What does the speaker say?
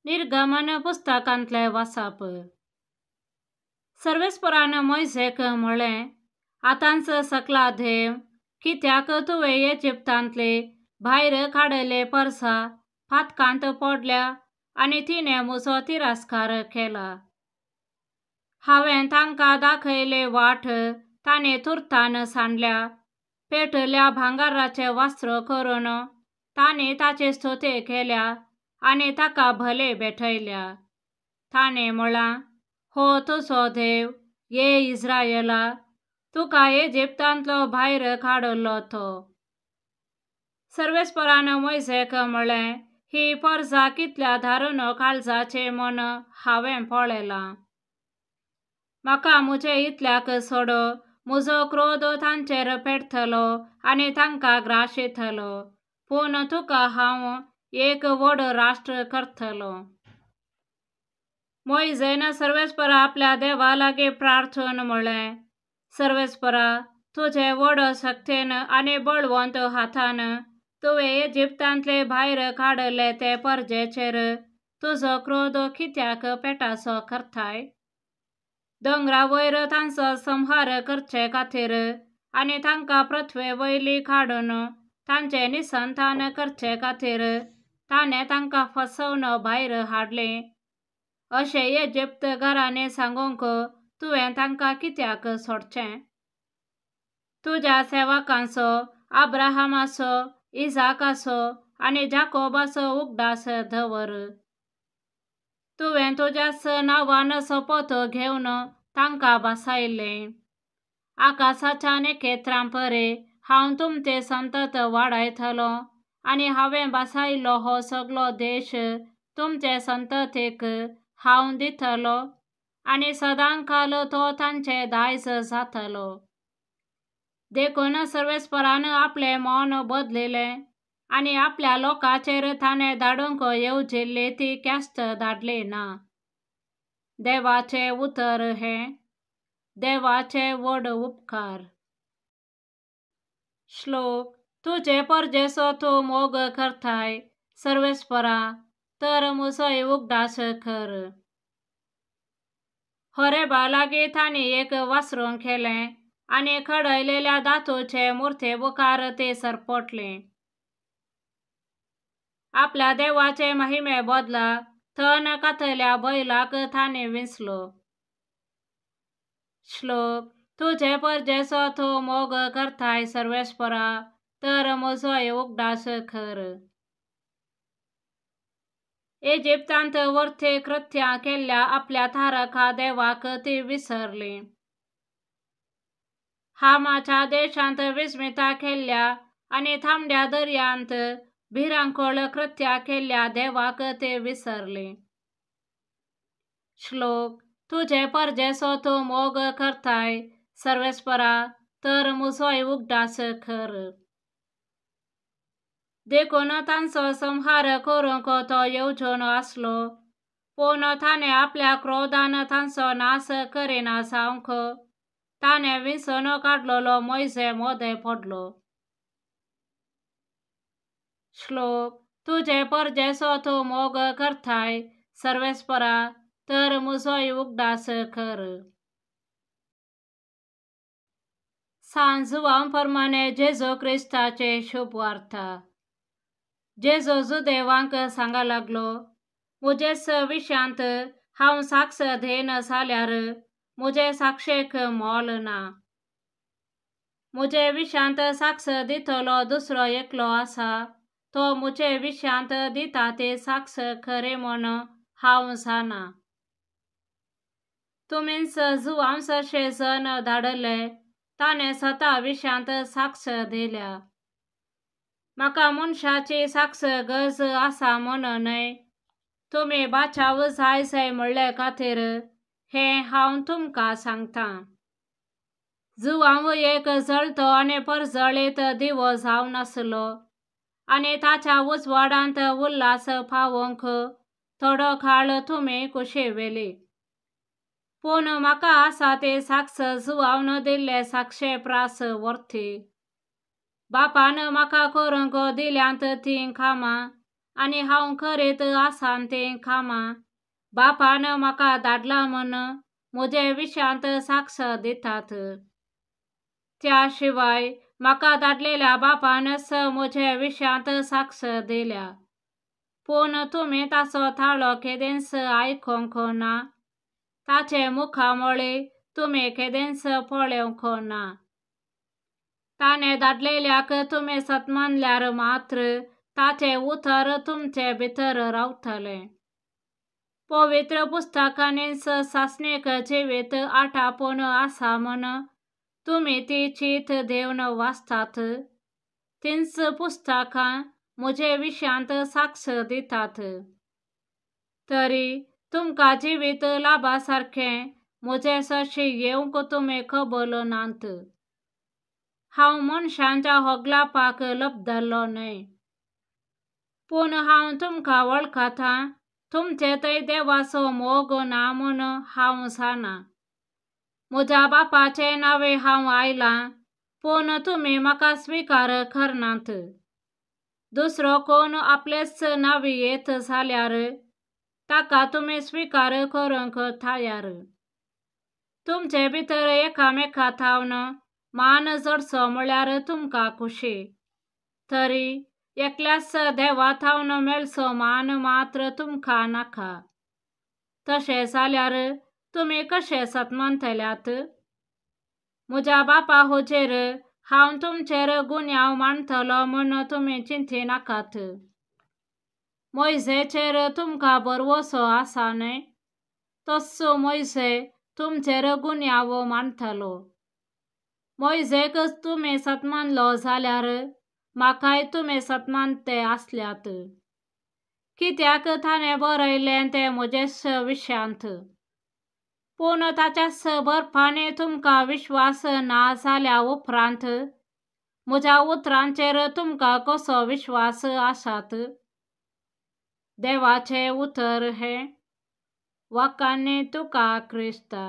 निर्गमन पुस्तकांतले वाचप. सर्वेस्परान मोयजेक म्हळें, आतांच सकला देव, कित्याक तुवें इजिप्तांतले भायर काडले परसा फातकांत पडल्या आनी तिणें म्हजो तिरस्कार केला. हांवें तांकां दाखयले वाट ताणें तुर्तान सांडल्या, पेटल्या भांगराचे वस्त्र करून ताणें ताचे स्तुती केल्या आनी ताका भले भेटयल्या. ताणें म्हळां, हो तुजो देव ये इस्रायला, तुका इजिप्तांतलो भायर काडलो तो. सर्वेस्परान मोयजेक म्हळें, ही परजा कितल्या धारून काळजाचे म्हूण हांवें पळयलां. म्हाका म्हजे इतल्याक सोड, म्हजो क्रोध तांचेर पेटतलो आनी तांकां ग्राशितलो, पूण तुका हांव एक व्हड राष्ट्र करतलो. मोयजेन सर्वेस्परा आपल्या देवा लागीं प्रार्थून म्हळें, सर्वेस्परा, तुजे व्हड शक्तेन आनी बळवंत हातान तुवें इजिप्तांतले भायर काडले ते परजेचेर तुजो क्रोध कित्याक पेटाचो करताय? दोंगरा वयर तांचो संहार करचे खातीर आनी तांकां पृथ्वे वयली काडून तांचें निसंतान करचे खातीर ताणें तांकां फसोवन भायर हाडले. अशें इजिप्त घरांनी सांगूंक तुवें तांकां कित्याक सोडचें? तुज्या सेवकांचो, अब्राहमाचो, इजाकाचो आनी जाकोबाचो उगडास दवर. तुवें तुज्याच नांवान सोपोत घेवन तांकां बसयलें. आकाशाच्या नखेत्रां परे हांव तुमचे संतत वाडयतलो आनी हांवें बसयलो हो सगलो देश तुमचे संततेक हांव दितलो आनी सदांकाल तो तांचे दायज जातलो. देखून सर्वेस्परान आपलें मौन बदलिलें आनी आपल्या लोकांचेर ताणें धाडूंक येवजिल्ली ती ख्यास्त धाडली ना. देवाचें उतर हें देवाचे व्हड उपकार. श्लोक. तुजे परजेचो तूं मोग करताय सर्वेस्परा, तर म्हजोय उगडास कर. होरेबा लागीं तांणी एक वासरूं केलें आनी खडयलेल्या धातूचे मुर्ते मुखार ते सरपटले. आपल्या देवाचे महिमे बदला तण कातल्या बैलाक ताणें विंचलो. श्लोक. तुजे परजेचो तूं मोग करताय सर्वेस्परा, तर म्हजोय उगडास कर. इजिप्तांत वर्थे कृत्यां केल्ल्या आपल्या तारका देवाक ती विसरली. हामाच्या देशांत विस्मिता केल्ल्या आनी तांबड्या दर्यांत भिरांकूळ कृत्यां केल्ल्या देवाक ते विसरले. श्लोक. तुजे परजेचो तूं मोग करताय सर्वेस्परा, तर म्हजोय उगडास कर. देखून तांचो संहार करूंक तो येवजून आसलो, पूण ताणें आपल्या क्रोधान तांचो नाश करिना जावंक ताणें विंचून काडलेलो मोयजे मोदें पडलो. श्लोक. तुजे परजेचो तूं मोग करताय सर्वेस्परा, तर म्हजोय उगडास कर. सांत जुवांव प्रमाणे जेजू क्रिस्ताचे शुभवार्ता. जेजू जुदेवांक सांगा लागलो, म्हजेच विशयांत हांव साक्ष दिना जाल्यार म्हजे साक्षेक मोल ना. म्हजे विशयांत साक्ष दितलो दुसरो एकलो आसा, तो म्हजे विशयांत दिता ते साक्ष खरें म्हूण हांव जाणा. तुमीच जुवांव सरशे जण धाडले, ताणें स्वता विशयांत साक्ष दिल्या. म्हाका मनशाची साक्ष गरज आसा म्हूण न्हय, तुमी बाचाव जाय जाय म्हणले खातीर हें हांव तुमकां सांगतां. जुवांव एक जळतो आनी परजळीत दिवो जावन आसलो आनी ताच्या उजवाडांत उल्हास पावोवंक थोडो काळ तुमी कुशेवेली. पूण म्हाका आसा ते साक्ष जुवावन दिल्ले साक्षे प्रास वर्ती. बापान म्हाका करूंक दिल्यांत तीं कामां आनी हांव करीत आसा तीं कामां बापान म्हाका धाडला म्हूण म्हजे विशयांत साक्ष दितात. त्या शिवाय म्हाका धाडलेल्या बापानच म्हजे विशयांत साक्ष दिल्या. पूण तुमी ताचो ताळो केदेंच आयकूंक ना, ताचे मुखामळी तुमी केदेंच पळोवंक ना. ताणें धाडलेल्याक तुमी सत्मानल्यार मात्र ताचें उतर तुमचे भितर रावतलें. पवित्र पुस्तकांनीच सासणीक जिवीत आटापून आसा म्हूण तुमी ती चीत देवन वाचतात. तींच पुस्तकां म्हजे विशयांत साक्ष दितात. तरी तुमकां जिवीत लाभा सारकें म्हजे सरशी येवंक तुमी खबर नात. हांव मनशांच्या होगलापाक लब्दलो न्हय, पूण हांव तुमकां वळखतां. तुमचे थंय देवाचो मोग ना म्हूण हांव जाणा. म्हज्या बापाचें नांवें हांव आयलां, पूण तुमी म्हाका स्विकार करनात. दुसरो कोण आपलेच नांवी येत जाल्यार ताका तुमी स्विकार करूंक तयार. तुमचे भितर एकामेका थावन मान जोडचो म्हळ्यार तुमकां खुशी, तरी एकल्याच देवा थावन मेळचो मान मात्र तुमकां नाका. तशें जाल्यार तुमी कशें सत्मानतल्यात? म्हज्या बापा हुजेर हांव तुमचेर गुन्यांव मांडटलो म्हूण तुमी चिंतिनाकात. मोयजेचेर तुमकां भरवंसो आसा न्हय? तोच मोयजे तुमचेर गुन्यांव मांडटलो. मोयजेक तुमी सत्मानलो जाल्यार म्हाकाय तुमी सत्मानते आसल्यात, कित्याक ताणें बरयलें तें म्हजेच विशयांत. पूण ताच्याच बरपांनी तुमकां विश्वास ना जाल्या उपरांत म्हज्या उतरांचेर तुमकां कसो विश्वास आसात? देवाचें उतर हें. वाकांनी तुका क्रिस्ता.